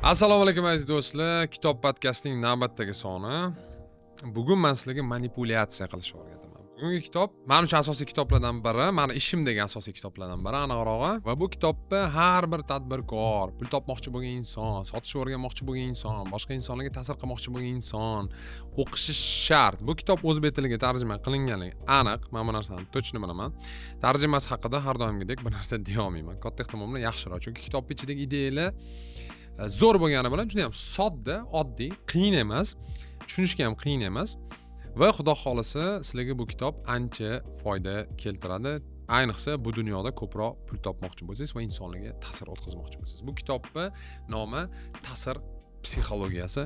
Assalomu alaykum aziz do'stlar, Kitob podcastining navbatdagi soni. Bugun men sizlarga manipulyatsiya qilishni o'rgataman. Bugungi kitob men uchun asosiy kitoblardan biri, meni ishimdagi asosiy kitoblardan biri aniqrog'i. Va bu kitobni har bir tadbirkor, pul topmoqchi bo'lgan inson, sotishni o'rganmoqchi bo'lgan inson, boshqa insonlarga ta'sir qilmoqchi bo'lgan inson o'qishi shart. Bu kitob o'zbek tiliga tarjima qilinganligi aniq, men bu narsani точно bilaman. Tarjimasi haqida har doimgidek bir narsa deya olmayman. Katta ehtimol bilan yaxshiroq, chunki kitob ichidagi ideyalar zo'r bo'lgani bilan juda ham sodda, oddiy, qiyin emas, tushunishga ham qiyin emas va xudo xolasa sizlarga bu kitob ancha foyda keltiradi. Ayniqsa bu dunyoda ko'proq pul topmoqchi bo'lsangiz va insonlarga ta'sir o'tkazmoqchi bo'lsangiz. Bu kitobning nomi Ta'sir psixologiyasi,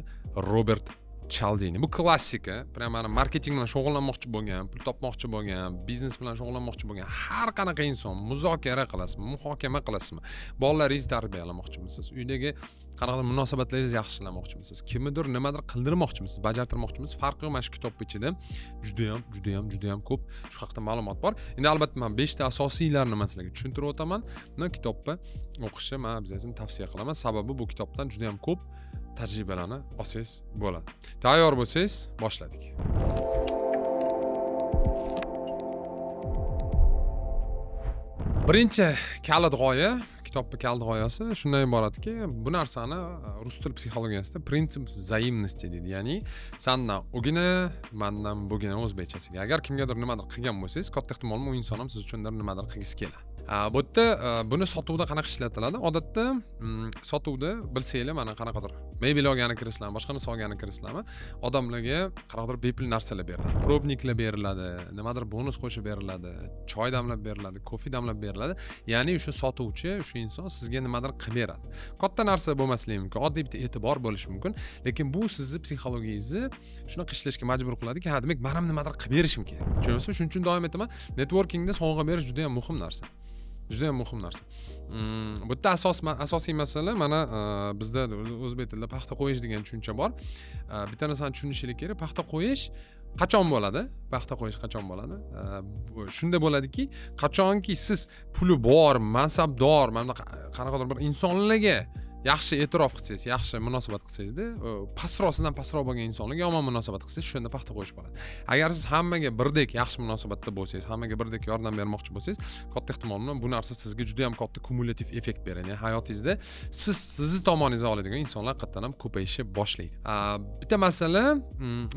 Robert Chaldini. Bu klassika, prям mana marketing bilan shug'ullanmoqchi bo'lgan, pul topmoqchi bo'lgan, biznes bilan shug'ullanmoqchi bo'lgan har qanaqa inson muzokara qilasizmi, muhokama qilasizmi, bolalaringizni tarbiyalamoqchimisiz, uydagi qanaqadir munosabatlaringizni yaxshilamoqchimisiz, kimnidir nimadir qildirmoqchimisiz, bajartirmoqchimisiz, farqi yo'q, mana shu kitob ichida juda ham ko'p shu haqda ma'lumot bor. Endi albatta men 5 ta asosiylarni men sizlarga tushuntirib o'taman. Buni kitobni o'qishni men обязательно tavsiya qilaman. Sababi bu kitobdan juda ham ko'p tajribalarni olsangiz bo'ladi. Tayyor bo'lsangiz, boshladik. Birinchi kalit g'oya, kitobning kalit g'oyasi shundan iboratki, bu narsani rus til psixologiyasida prinsip взаимности deydi. Ya'ni sandan ugina, mandan bugina o'zbekchasiga. Agar kimgadir nimadir qilgan bo'lsangiz, katta ehtimol u inson ham siz uchun nimadir qilgisi keladi. Bu yerda buni sotuvda qanaqa ishlatiladi? Odatda sotuvda bilsanglar, mana qanaqadir mebel olgani kirasizlarmi, boshqa narsa olgani kirasizlarmi, odamlarga qanaqadir bepul narsalar beriladi. Probniklar beriladi, nimadir bonus qo'shib beriladi, choy damlab beriladi, kofe damlab beriladi. Ya'ni o'sha sotuvchi, o'sha inson sizga nimadir qilib beradi. Katta narsa bo'lmasligi mumkin, oddiy bitta e'tibor bo'lishi mumkin, lekin bu sizni psixologiyangizni shunaqa ishlashga majbur qiladiki, ha, demak, men ham nimadir qilib berishim kerak. Tushunyapsizmi? Shuning uchun doim aytaman, networkingda sovg'a berish juda ham muhim narsa. Juda ham muhim narsa. Bu yerda asosiy masala mana bizda o'zbek tilida paxta qo'yish degan tushuncha bor. Bitta narsani tushunishingiz kerak, paxta qo'yish qachon bo'ladi? Paxta qo'yish qachon bo'ladi? Shunda bo'ladiki, qachonki siz puli bor, mansabdor, mana bunaqa qanaqadir bir insonlarga yaxshi e'tirof qilsangiz, yaxshi munosabat qilsangizda, pastroq sizdan pastroq bo'lgan insonlarga yomon munosabat qilsangiz, shunda paxta qo'yish bo'ladi. Agar siz hammaga birdek yaxshi munosabatda bo'lsangiz, hammaga birdek yordam bermoqchi bo'lsangiz, katta ehtimol bilan bu narsa sizga juda ham katta kumulyativ effekt beradi. Ya'ni hayotingizda siz sizni tomoningizga oladigan insonlar haqiqatan ham ko'payishi boshlaydi. Bitta masala,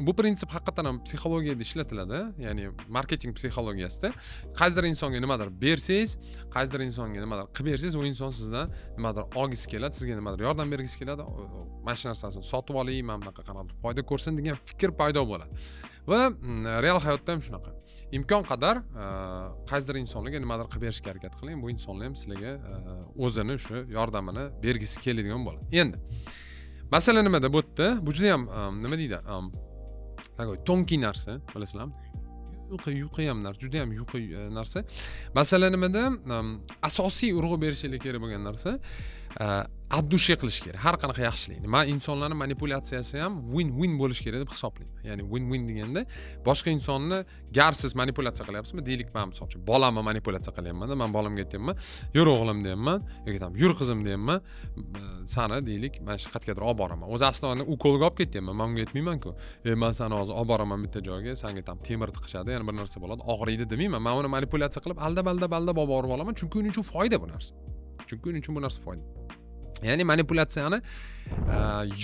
bu prinsip haqiqatan ham psixologiyada ishlatiladi, ya'ni marketing psixologiyasida. Qaysidir insonga nimadir bersangiz, qaysidir insonga nimadir qilib bersangiz, u inson sizdan nimadir olgisi keladi, sizga nimadir yordam bergisi keladi, mana shu narsasini sotib olay, mana bunaqa qanaqadir foyda ko'rsin degan fikr paydo bo'ladi. Va real hayotda ham shunaqa. Imkon qadar qaysidir insonlarga nimadir qilib berishga harakat qiling, bu insonlar ham sizlarga o'zini o'sha yordamini bergisi keladigan bo'ladi. Endi masala nimada bu yerda? Bu juda ham nima deydi? Такой тонкий narsa, bilasizlarmi? Yuqa ham narsa, juda ham yuqa narsa. Masala nimada? Asosiy urg'u berishlik kerak bo'lgan narsa, от души qilish kerak har qanaqa yaxshilikni. Men insonlarning manipulyatsiyasi ham win-win bo'lish kerak deb hisoblayman. Ya'ni win-win deganda boshqa insonni gar siz manipulyatsiya qilyapsizmi? Deylik, men misol uchun bolamni manipulyatsiya qilyapman-da, men bolamga aytyapman, yur o'g'lim deyapman, yoki tam yur qizim deyapman, sani deylik, mana shu qayergadir olib boraman. O'zi aslida ukolga olib ketyapman, men unga aytmayman-ku. Men seni hozir olib boraman bitta joyga, senga tam temir tiqishadi, yana bir narsa bo'ladi, og'riydi demayman. Men uni manipulyatsiya qilib aldab olib borib olaman, chunki uning uchun foyda bu narsa. Chunki uning uchun bu narsa foyda. Ya'ni manipulyatsiyani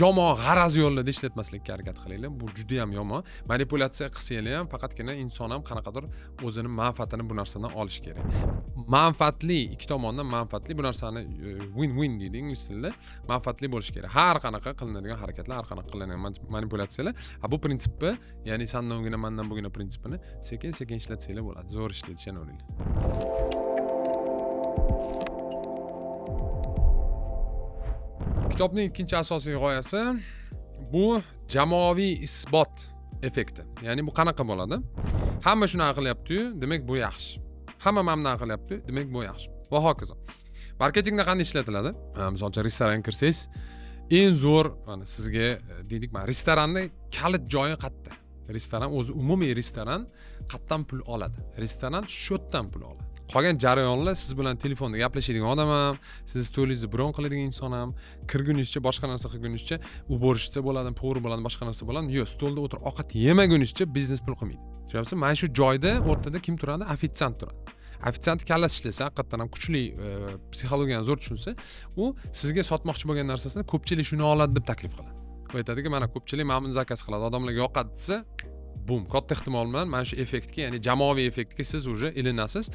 yomon g'araz yo'llarda ishlatmaslikka harakat qilinglar. Bu juda ham yomon. Manipulyatsiya qilsanglar ham faqatgina inson ham qanaqadir o'zini manfaatini bu narsadan olish kerak. Manfaatli, ikki tomondan manfaatli bu narsani win-win deydi ingliz tilida. Manfaatli bo'lish kerak. Har qanaqa qilinadigan harakatlar, har qanaqa qilinadigan manipulyatsiyalar, ha, bu prinsipni, ya'ni sandan ugina, mandan bugina prinsipini sekin-sekin ishlatsanglar bo'ladi. Zo'r ishlaydi, ishonaveringlar. Kitobning ikkinchi asosiy g'oyasi bu jamoaviy isbot effekti. Ya'ni bu qanaqa bo'ladi? Hamma shunaqa qilyapti-yu, demak bu yaxshi. Hamma mana bunaqa qilyapti, demak bu yaxshi. Va hokazo. Marketingda qanday ishlatiladi? Misol uchun restoranga kirsangiz, eng zo'r, mana sizga deylik, mana restoranning kalit joyi qayerda? Restoran o'zi umumiy restoran qayerdan pul oladi? Restoran shu yerdan pul oladi. Qolgan jarayonlar siz bilan telefonda gaplashadigan odam ham, sizni stolingizni bron qiladigan inson ham, kirguningizcha boshqa narsa qilguningizcha уборщица bo'ladi, повар bo'ladi, boshqa narsa bo'ladi. Yo'q, stolda o'tirib ovqat yemaguningizcha biznes pul qilmaydi. Tushunyapsizmi? Mana shu joyda o'rtada kim turadi? Ofitsiant turadi. Ofitsiant kallasi ishlasa, haqiqatan ham kuchli psixologiyani zo'r tushunsa, u sizga sotmoqchi bo'lgan narsasini ko'pchilik shuni oladi deb taklif qiladi. U aytadiki, mana ko'pchilik mana buni zakaz qiladi, odamlarga yoqadi desa, bum, katta ehtimol bilan mana shu effektga, ya'ni jamoaviy effektga siz уже ilinasiz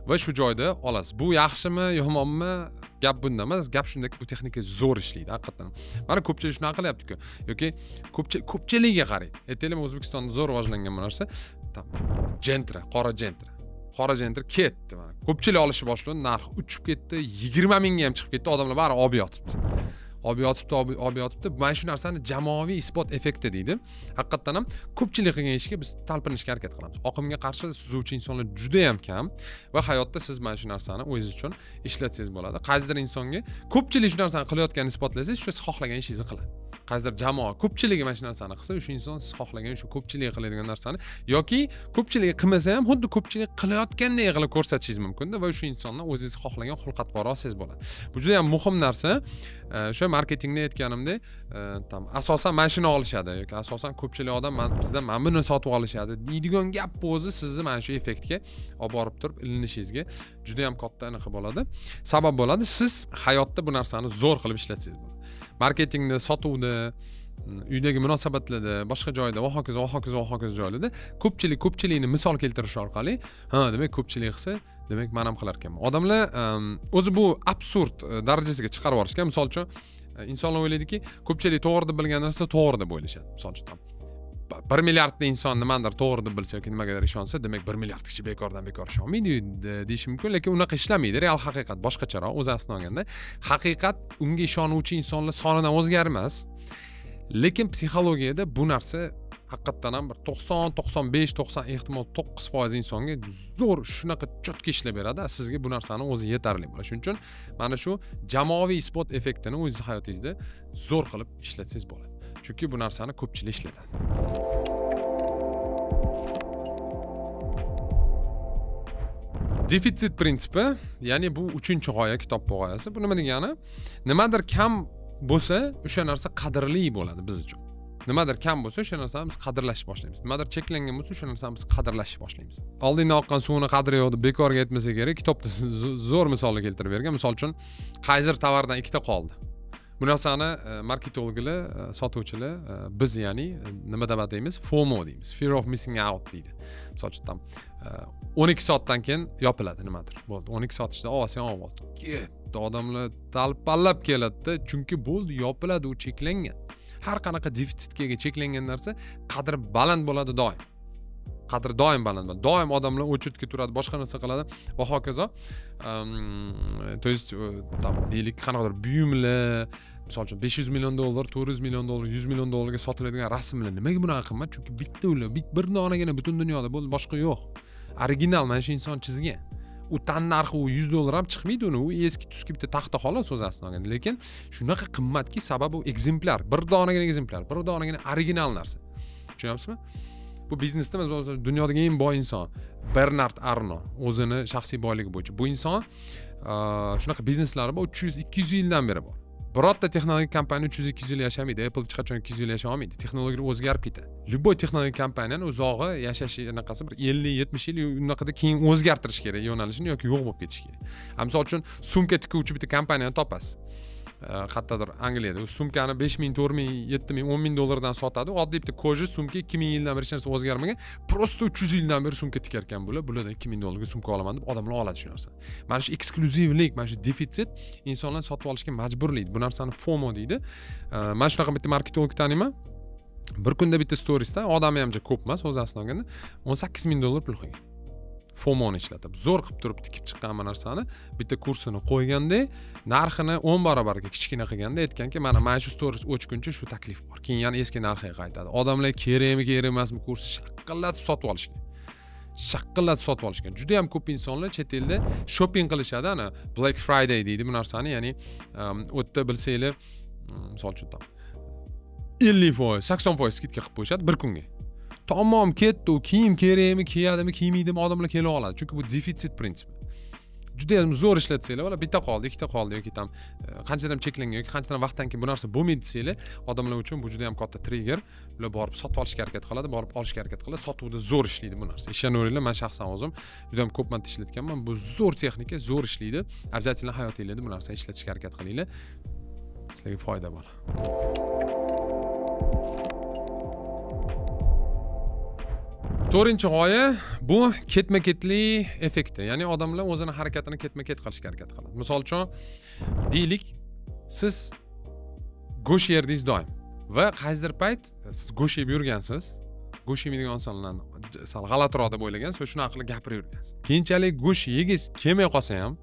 va shu joyda olasiz. Bu yaxshimi, yomonmi? Gap bunda emas, gap shundaki, bu texnika zo'r ishlaydi haqiqatan. Mana ko'pchilik shunaqa qilyapti-ku. Yoki ko'pchilikka qarang. Aytaylik, O'zbekistonda zo'r rivojlangan bu narsa. Tam Gentra, qora Gentra. Qora Gentra ketdi mana. Ko'pchilik olishni boshladi, narx uchib ketdi, 20 mingga ham chiqib ketdi, odamlar bari olib yotibdi. Olib yotibdi, olib yotibdi. Mana shu narsani jamoaviy isbot effekti deydi. Haqiqatan ham ko'pchilik qilgan ishga biz talpinishga harakat qilamiz. Oqimga qarshi suzuvchi insonlar juda ham kam va hayotda siz mana shu narsani o'zingiz uchun ishlatsangiz bo'ladi. Qaysidir insonga ko'pchilik shu narsani qilayotganini isbotlasangiz, shu siz xohlagan ishingizni qiladi. Qaysidir jamoa ko'pchiligi mana shu narsani qilsa, o'sha inson siz xohlagan shu ko'pchilik qiladigan narsani yoki ko'pchilik qilmasa ham xuddi ko'pchilik qilayotgandek qilib ko'rsatishingiz mumkinda va o'sha insondan o'zingiz xohlagan xulq-atvor olsangiz bo'ladi. Bu juda ham muhim narsa. O'sha marketingda aytganimdek, tam asosan mana shuni olishadi yoki asosan ko'pchilik odam bizdan mana buni sotib olishadi deydigan gap o'zi sizni mana shu effektga olib borib turib ilinishingizga juda ham katta anaqa bo'ladi. Sabab bo'ladi. Siz hayotda bu narsani zo'r qilib ishlatsangiz bo'ladi. Marketingda, sotuvda, uydagi munosabatlarda, boshqa joyda va hokazo, va hokazo, va hokazo joylarda ko'pchilik ko'pchilikni misol keltirish orqali, ha, demak ko'pchilik qilsa, demak men ham qilar ekanman. Odamlar o'zi bu absurd darajasiga chiqarib yuborishgan. Misol uchun, insonlar o'ylaydiki, ko'pchilik to'g'ri deb bilgan narsa to'g'ri deb o'ylashadi. Misol uchun, 1 milliardli inson nimadir to'g'ri deb bilsa yoki nimagadir ishonsa, demak 1 milliard kishi bekordan bekor ishonmaydi deyish mumkin, lekin unaqa ishlamaydi. Real haqiqat boshqacharoq, o'zi aslini olganda haqiqat unga ishonuvchi insonlar sonidan o'zgarmas. Lekin psixologiyada bu narsa haqiqatan ham bir 90, 95, 90 ehtimol 9% insonga zo'r shunaqa chotka ishlab beradi. Sizga bu narsani o'zi yetarli bo'ladi. Shuning uchun mana shu jamoaviy isbot effektini o'zingiz hayotingizda zo'r qilib ishlatsangiz bo'ladi. Chunki bu narsani ko'pchilik ishlatadi. Defitsit prinsipi, ya'ni bu 3-g'oya, kitobning g'oyasi. Bu nima degani? Nimadir kam bo'lsa, o'sha narsa qadrli bo'ladi biz uchun. Nimadir kam bo'lsa, o'sha narsani biz qadrlashni boshlaymiz. Nimadir cheklangan bo'lsa, o'sha narsani biz qadrlashni boshlaymiz. Oldindan oqqan suvni qadri yo'q deb bekorga aytmasa kerak. Kitobda zo'r misolni keltirib bergan. Misol uchun, qayzir tovardan ikkita qoldi. Bu narsani marketologlar, sotuvchilar, biz ya'ni nima deb ataymiz? FOMO deymiz. Fear of missing out deydi. Misol uchun, tam 12 soatdan keyin yopiladi nimadir. Bo'ldi. 12 soat ichida olsang olib. Ketdi, odamlar talpallab keladi-da, chunki bo'ldi, yopiladi, u cheklangan. Har qanaqa defitsitga cheklangan narsa qadri baland bo'ladi doim. Qadri doim baland bo'ladi. Doim odamlar o'chirtga turadi, boshqa narsa qiladi va hokazo. To есть, tam deylik, qanaqadir buyumlar, misol uchun 500 million dollar, 400 million dollar, 100 million dollarga sotiladigan rasmlar nimaga bunaqa qimmat? Chunki bitta ular, bir donagina butun dunyoda bo'ldi, boshqa yo'q. Original mana shu inson chizgan. U tan narxi u 100 dollar ham chiqmaydi uni, u eski tuski bitta taxta xolos o'zi aslini olganda. Lekin shunaqa qimmatki, sababi u ekzemplyar, bir donagina ekzemplyar, bir donagina original narsa. Tushunyapsizmi? Bu biznesda masalan dunyodagi eng boy inson Bernard Arno o'zini shaxsiy boyligi bo'yicha. Bu inson shunaqa bizneslari bor, 300-200 yildan beri bor. Birorta texnologik kompaniya 300-200 yil yashamaydi. Apple hech qachon 200 yil yasha olmaydi. Texnologiyalar o'zgarib ketadi. Любой texnologik kompaniyani uzog'i yashashi anaqasi bir 50-70 yil unaqada keyin o'zgartirish kerak yo'nalishini yoki yo'q bo'lib ketishi kerak. Misol uchun sumka tikuvchi bitta kompaniyani topasiz. Qayerdadir Angliyada u sumkani 5000, 4000, 7000, 10000 dollardan sotadi. Oddiy bitta koja sumka 2000 yildan beri hech narsa o'zgarmagan. Prosta 300 yildan beri sumka tikar ekan bular. Bulardan 2000 dollarga sumka olaman deb odamlar oladi shu narsani. Mana shu eksklyuzivlik, mana shu defitsit insonlarni sotib olishga majburlaydi. Bu narsani FOMO deydi. Men shunaqa bitta marketolog taniyman. Bir kunda bitta storiesda odami ham juda ko'p emas, o'zi aslini olganda 18000 dollar pul qilgan. FOMOni ishlatib, zo'r qilib turib tikib chiqqan bu narsani bitta kursini qo'yganda, narxini 10 barobarga kichkina qilganda aytganki, mana shu stories o'chguncha shu taklif bor. Keyin yana eski narxiga qaytadi. Odamlar kerakmi, kerak emasmi kursi shaqillatib sotib olishgan. Shaqillatib sotib olishgan. Juda ham ko'p insonlar chet elda shopping qilishadi, ana Black Friday deydi bu narsani, ya'ni u yerda bilsanglar, misol uchun tam 50%, 80% skidka qilib qo'yishadi bir kunga. Tamom ketdi, u kiyim kerakmi, kiyadimi, kiymaydimi, odamlar kela oladi. Chunki bu defitsit prinsipi. Juda ham zo'r ishlatsanglar, wala bitta qoldi, ikkita qoldi yoki tam qanchadan cheklangan yoki qanchadan vaqtdan keyin bu narsa bo'lmaydi desanglar, odamlar uchun bu juda ham katta trigger. Ular borib sotib olishga harakat qiladi, borib olishga harakat qiladi. Sotuvda zo'r ishlaydi bu narsa. Ishonaveringlar, men shaxsan o'zim juda ham ko'p marta ishlatganman. Bu zo'r texnika, zo'r ishlaydi. Обязательно hayotingizda bu narsani ishlatishga harakat qilinglar. Sizlarga foyda bo'ladi. To'rtinchi g'oya bu ketma-ketlik effekti. Ya'ni odamlar o'zini harakatini ketma-ket qilishga harakat qiladi. Misol uchun, deylik, siz go'sht yerdingiz doim va qaysidir payt siz go'sht yeb yurgansiz, go'sht yemaydigan insonlarni sal g'alatiroq deb o'ylagansiz va shunaqa qilib gapirib yurgansiz. Keyinchalik go'sht yegingiz kelmay qolsa ham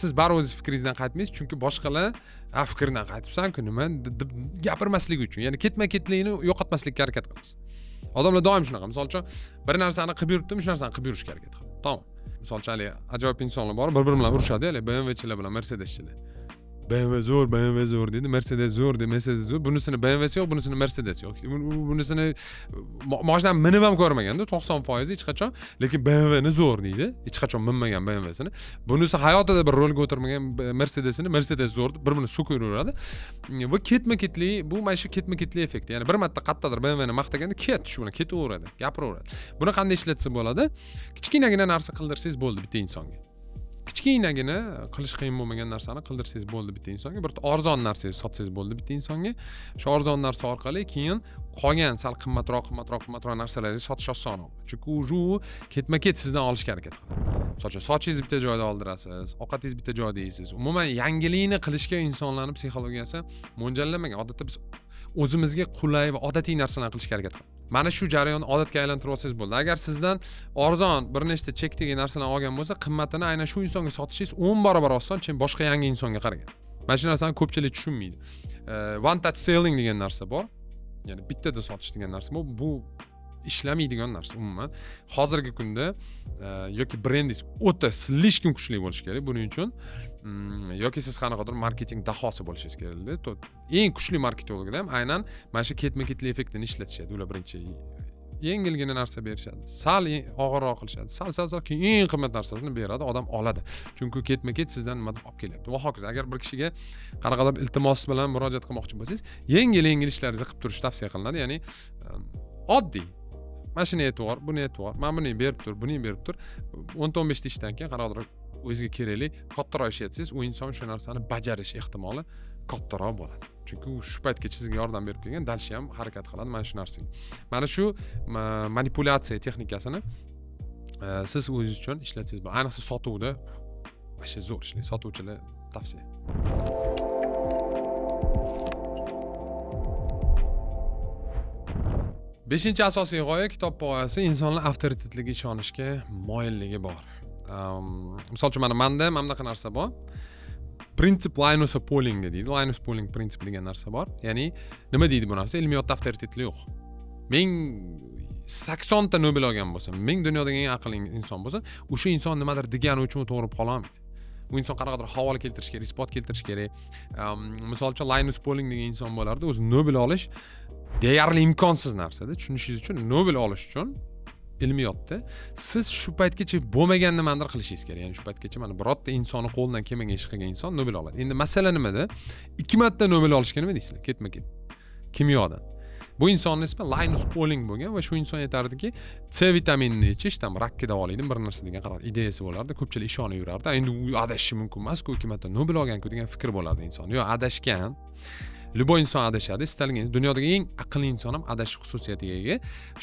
siz baribir o'z fikringizdan qaytmaysiz, chunki boshqalar "A, fikridan qaytibsan-ku, nima?" deb gapirmasligi uchun, ya'ni ketma-ketlikni yo'qotmaslikka harakat qilasiz. Odamlar doim shunaqa. Misol uchun, bir narsani qilib yuribdim, shu narsani qilib yurishga harakat qiladi. Tamom. Misol uchun, hali ajoyib insonlar bor, bir-biri bilan urushadi, hali BMWchilar bilan Mercedeschilar. BMW zo'r, BMW zo'r deydi, Mercedes zo'r deydi, Mercedes zo'r. Bunisini BMWsi yo'q, bunisini Mercedes yo'q. Bunisini mashinani minib ham ko'rmaganda 90% hech qachon, lekin BMWni zo'r deydi. Hech qachon minmagan BMWsini. Bunisi hayotida bir rolga o'tirmagan Mercedesini Mercedes zo'r deb bir-birini so'kaveradi. Va ketma-ketlik, bu mana shu ketma-ketlik effekti. Ya'ni bir marta qayerdadir BMWni maqtaganda ket shu bilan ketaveradi, gapiraveradi. Buni qanday ishlatsa bo'ladi? Kichkinagina narsa qildirsangiz bo'ldi bitta insonga. Kichkinagina qilish qiyin bo'lmagan narsani qildirsangiz bo'ldi bitta insonga, bir arzon narsangizni sotsangiz bo'ldi bitta insonga. Shu arzon narsa orqali keyin qolgan sal qimmatroq, qimmatroq, qimmatroq narsalarni sotish osonroq. Chunki u ketma-ket sizdan olishga harakat qiladi. Misol uchun, sochingizni bitta joyda oldirasiz, ovqatingizni bitta joyda yeysiz. Umuman yangilikni qilishga insonlarning psixologiyasi mo'ljallanmagan. Odatda biz o'zimizga qulay va odatiy narsalarni qilishga harakat qilamiz. Mana shu jarayonni odatga aylantirib olsangiz bo'ldi. Agar sizdan arzon bir nechta chekdagi narsalarni olgan bo'lsa, qimmatini aynan shu insonga sotishingiz 10 barobar oson, chunki boshqa yangi insonga qaragan. Mana shu narsani ko'pchilik tushunmaydi. One touch selling degan narsa bor. Ya'ni bittada sotish degan narsa bor. Bu ishlamaydigan narsa umuman. Hozirgi kunda yoki brendingiz o'ta slishkim kuchli bo'lishi kerak buning uchun, yoki siz qanaqadir marketing dahosi bo'lishingiz kerak. Eng kuchli marketologlar ham aynan mana shu ketma-ketlik effektini ishlatishadi. Ular birinchi yengilgina narsa berishadi, sal og'irroq qilishadi, sal keyin eng qimmat narsasini beradi, odam oladi. Chunki ketma-ket sizdan nimadir olib kelyapti. Va hokazo. Agar bir kishiga qanaqadir iltimos bilan murojaat qilmoqchi bo'lsangiz, yengil-yengil ishlaringizni qilib turish tavsiya qilinadi. Ya'ni oddiy mana shuni aytib yubor, buni aytib yubor, mana buni berib tur, buni berib tur. 10-15 ta ishdan keyin qanaqadir o'zingizga kerakli kattaroq ish aytsangiz, u inson o'sha narsani bajarish ehtimoli kattaroq bo'ladi. Chunki u shu paytgacha sizga yordam berib kelgan, dalshi ham harakat qiladi mana shu narsaga. Mana shu manipulyatsiya texnikasini siz o'zingiz uchun ishlatsangiz bo'ladi. Ayniqsa sotuvda вообще zo'r ishlaydi. Sotuvchilar tavsiya. Beshinchi asosiy g'oya kitob g'oyasi insonlar avtoritetligiga ishonishga moyilligi bor. Misol uchun mana menda mana bunaqa narsa bor. Prinsip Linus Pauling deydi. Linus Pauling prinsipi degan narsa bor. Ya'ni nima deydi bu narsa? Ilmiyotda avtoritetli yo'q. Men 80 ta Nobel olgan bo'lsam, men dunyodagi eng aqlli inson bo'lsam, o'sha inson nimadir degani uchun to'g'ri qola olmaydi. U inson qanaqadir havola keltirish kerak, isbot keltirish kerak. Misol uchun Linus Pauling degan inson bo'lardi, o'zi Nobel olish deyarli imkonsiz narsada. Tushunishingiz uchun Nobel olish uchun ilmiyotda siz shu paytgacha bo'lmagan nimadir qilishingiz kerak. Ya'ni shu paytgacha mana birorta insonni qo'lidan kelmagan ish qilgan inson Nobel oladi. Endi masala nimada? 2 marta Nobel olishga nima deysizlar? Ketma-ket. Kimyodan. Bu insonning ismi Linus Pauling bo'lgan va shu inson aytardiki, C vitaminini ichish tam rakka davolaydi bir narsa degan qaror ideyasi bo'lardi. Ko'pchilik ishonib yurardi. Endi u adashishi mumkin emas-ku, 2 marta Nobel olgan-ku degan fikr bo'lardi inson. Yo'q, adashgan. Любой inson adashadi. Istalgan dunyodagi eng aqlli inson ham adashish xususiyatiga ega.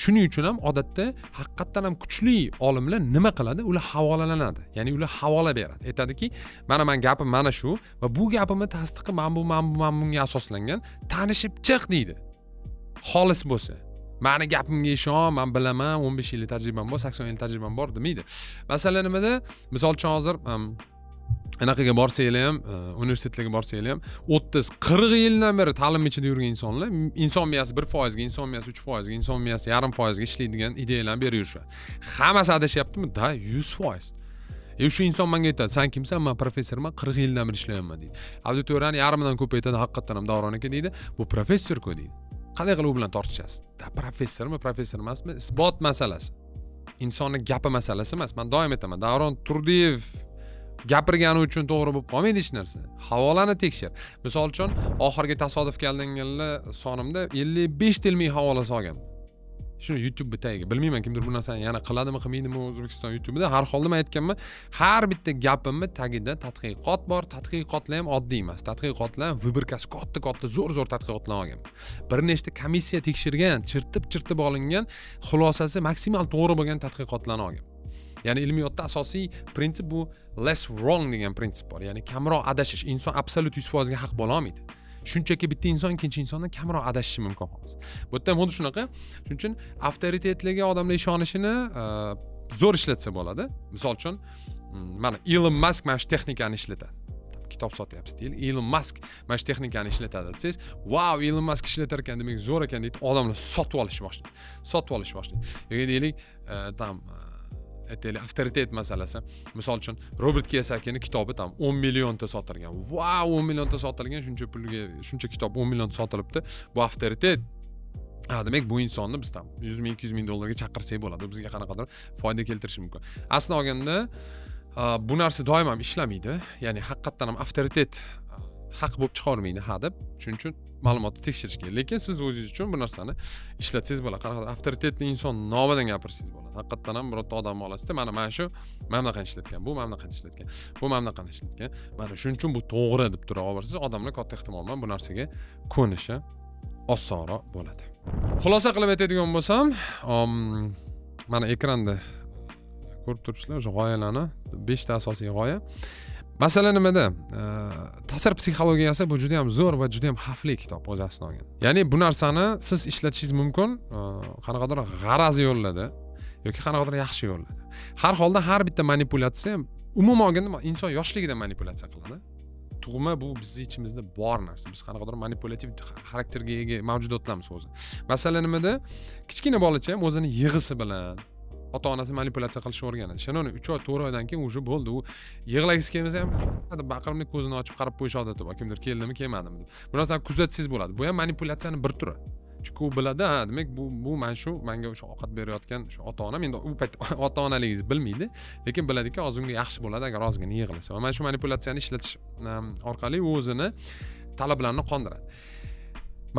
Shuning uchun ham odatda haqiqatdan ham kuchli olimlar nima qiladi? Ular havolalanadi. Ya'ni ular havola beradi. Aytadiki, mana men gapim mana shu va bu gapimni tasdiqi mana bu, mana bu, mana bunga asoslangan. Tanishib chiq deydi. Xolis bo'lsa, meni gapimga ishon, men bilaman, 15 yillik tajribam bor, 80 yillik tajribam bor demaydi. Masala nimada? Misol uchun hozir anaqaga borsanglar ham, universitetlarga borsanglar ham 30-40 yildan beri ta'lim ichida yurgan insonlar inson miyasi 1%ga, inson miyasi 3%ga, inson miyasi 0.5%ga ishlaydigan ideyalarni berib yurishadi. Hammasi adashyaptimi? Da, 100%. O'sha inson menga aytadi, "Sen kimsan? Men professorman, 40 yildan beri ishlayapman" deydi. Auditoriyaning yarmidan ko'pi aytadi, "Haqiqatan ham Davron aka" deydi. "Bu professor-ku" deydi. Qanday qilib u bilan tortishasiz? Da, professormi, professor emasmi? Isbot masalasi. Insonning gapi masalasi emas. Men doim aytaman, Davron Turdiyev Gapirgani uchun to'g'ri bo'lib qolmaydi hech narsa. Havolani tekshir. Misol uchun, oxirgi tasodifga aldanganlar sonimda 55 ta ilmiy havola solganman. Shuni YouTube tagiga. Bilmayman, kimdir bu narsani yana qiladimi, qilmaydimi O'zbekiston YouTube'da. Har holda men aytganman, har bitta gapimni tagida tadqiqot bor. Tadqiqotlar ham oddiy emas. Tadqiqotlar выборка si katta-katta, zo'r-zo'r tadqiqotlar olganman. Bir nechta komissiya tekshirgan, chirtib-chirtib olingan, xulosasi maksimal to'g'ri bo'lgan tadqiqotlarni olganman. Ya'ni ilmiyotda asosiy prinsip bu less wrong degan prinsip bor. Ya'ni kamroq adashish. Inson absolyut 100% ga haq bo'la olmaydi. Shunchaki bitta inson ikkinchi insondan kamroq adashishi mumkin xolos. Bu yerda ham xuddi shunaqa. Shuning uchun avtoritetlarga odamlar ishonishini zo'r ishlatsa bo'ladi. Misol uchun, mana Elon Musk mana shu texnikani ishlatadi. Kitob sotyapsiz deylik. Elon Musk mana shu texnikani ishlatadi desangiz, "Vau, Elon Musk ishlatar ekan, demak zo'r ekan" deydi, odamlar sotib olish boshlaydi. Sotib olish boshlaydi. Yoki deylik, там aytaylik, avtoritet masalasi. Misol uchun, Robert Kiyosakini kitobi там 10 millionta sotilgan. Vau, 10 millionta sotilgan, shuncha pulga shuncha kitob 10 million sotilibdi. Bu avtoritet. Ha, demak, bu insonni biz там 100 ming, 200 ming dollarga chaqirsak bo'ladi. U bizga qanaqadir foyda keltirishi mumkin. Aslini olganda, bu narsa doim ham ishlamaydi. Ya'ni haqiqatdan ham avtoritet haq bo'lib chiqavermaydi, ha deb. Shuning uchun ma'lumotni tekshirish kerak. Lekin siz o'zingiz uchun bu narsani ishlatsangiz bo'ladi. Qanaqadir avtoritetli inson nomidan gapirsangiz bo'ladi. Haqiqatdan ham birorta odamni olasizda, mana shu mana bunaqani ishlatgan, bu mana bunaqani ishlatgan, bu mana bunaqani ishlatgan. Mana shuning uchun bu to'g'ri deb tura olsangiz, odamlar katta ehtimol bilan bu narsaga ko'nishi osonroq bo'ladi. Xulosa qilib aytadigan bo'lsam, mana ekranda ko'rib turibsizlar o'sha g'oyalarni, 5 ta asosiy g'oya. Masala nimada? Ta'sir psixologiyasi bu juda ham zo'r va juda ham xavfli kitob o'zi aslini olganda. Ya'ni bu narsani siz ishlatishingiz mumkin, qanaqadir g'araz yo'llarda yoki qanaqadir yaxshi yo'llarda. Har holda har bitta manipulyatsiya umuman olganda inson yoshligidan manipulyatsiya qiladi. Tug'ma bu bizni ichimizda bor narsa. Biz qanaqadir manipulyativ xarakterga ega mavjudotlarmiz o'zi. Masala nimada? Kichkina bolacha ham o'zini yig'isi bilan ota-onasi manipulyatsiya qilishni o'rganadi. Shuni 3 oy, 4 oydan keyin уже bo'ldi. U yig'lagisi kelmasa ham deb baqirib ko'zini ochib qarab qo'yish odati bor. Kimdir keldimi, kelmadimi deb. Bu narsani kuzatsangiz bo'ladi. Bu ham manipulyatsiyaning bir turi. Chunki u biladi, ha, demak bu mana shu menga o'sha ovqat berayotgan shu ota-onam, endi u payt ota-onaligingizni bilmaydi, lekin biladiki, hozir unga yaxshi bo'ladi agar ozgina yig'lasa. Va mana shu manipulyatsiyani ishlatish orqali u o'zini talablarini qondiradi.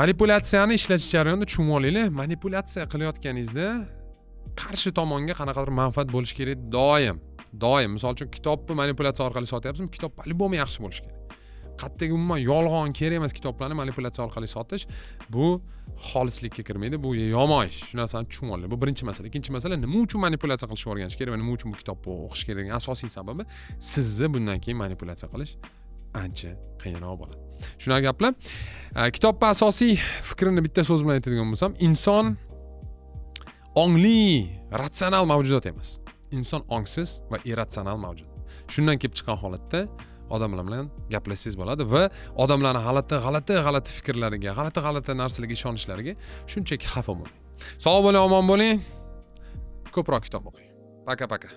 Manipulyatsiyani ishlatish jarayonida tushunib olinglar, manipulyatsiya qilayotganingizda qarshi tomonga qanaqadir manfaat bo'lishi kerak doim. Doim, misol uchun, kitobni manipulyatsiya orqali sotyapsizmi, kitob по-любому yaxshi bo'lishi kerak. Qayerdagi umuman yolg'on, kerak emas kitoblarni manipulyatsiya orqali sotish bu xolislikka kirmaydi, bu yomon ish. Shu narsani tushunib olinglar. Bu birinchi masala. Ikkinchi masala, nima uchun manipulyatsiya qilishni o'rganish kerak va nima uchun bu kitobni o'qish kerak degan asosiy sababi, sizni bundan keyin manipulyatsiya qilish ancha qiyinroq bo'ladi. Shunaqa gaplar. Kitobning asosiy fikrini bitta so'z bilan aytadigan bo'lsam, inson ongli, ratsional mavjudot emas. Inson ongsiz va irratsional mavjudot. Shundan kelib chiqqan holatda odamlar bilan gaplashsangiz bo'ladi va odamlarni g'alati, g'alati, g'alati fikrlariga, g'alati, g'alati narsalarga ishonishlariga shunchaki xafa bo'lmang. Sog' bo'ling, omon bo'ling. Ko'proq kitob o'qing. Пока-пока.